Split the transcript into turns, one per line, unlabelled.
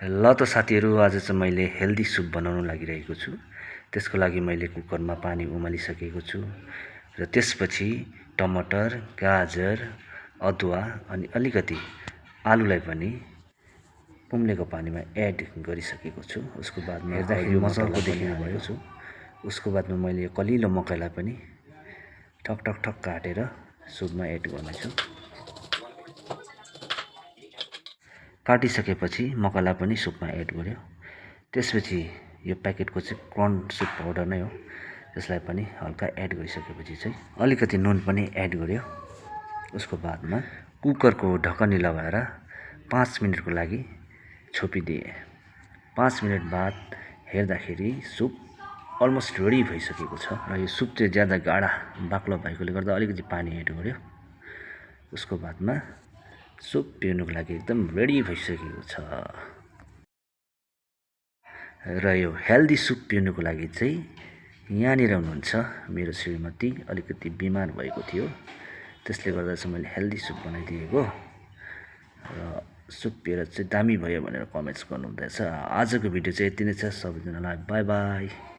ल त साथीहरू, आज चाहिँ मैले हेल्दी सुप बनाउन लागिरहेको छु। त्यसको लागि मैले कुकरमा पानी उमालिसकेको छु र त्यसपछि टमाटर, गाजर, अदुवा अनि अलिकति आलुलाई पनि उम्लेको पानीमा एड गरिसकेको छु। उसको बादमा हेर्दाखेरि मजाको देखिने भएको छु। उसको बादमा मैले यो कलिलो मकैलाई पनि ठक ठक ठक काटेर सुपमा एड गर्नेछु। काटिसकेपछि मकैलाई पनि सुपमा एड गर्यो। त्यसपछि यो प्याकेटको चाहिँ कर्न सुप पाउडर नै हो, त्यसलाई पनि हल्का एड गरिसकेपछि चाहिँ अलिकति नुन पनि एड गर्यो। उसको बादमा कुकरको ढकनी लगाएर 5 मिनटको लागि छोपिदिएँ। 5 मिनट बाद हेर्दाखेरि सुप अलमोस्ट रेडी भइसकेको छ र यो सुप चाहिँ ज्यादा गाढा बाक्लो भएकोले गर्दा अलिकति पानी एड गर्यो। उसको बादमा सुप पिउनुको लागि एकदम रेडी भइसकेको छ। र यो हेल्दी सुप पिउनुको लागि चाहिँ यहाँनिर हुनुहुन्छ मेरो श्रीमती, अलिकति बिमार भएको थियो, त्यसले गर्दा चाहिँ मैले हेल्दी सुप बनाइदिएको र सुप पिएर चाहिँ दामी भयो भनेर कमेन्ट्स गर्नुहुँदैछ। आजको भिडियो चाहिँ यति नै छ। सबैजनालाई बाई बाई।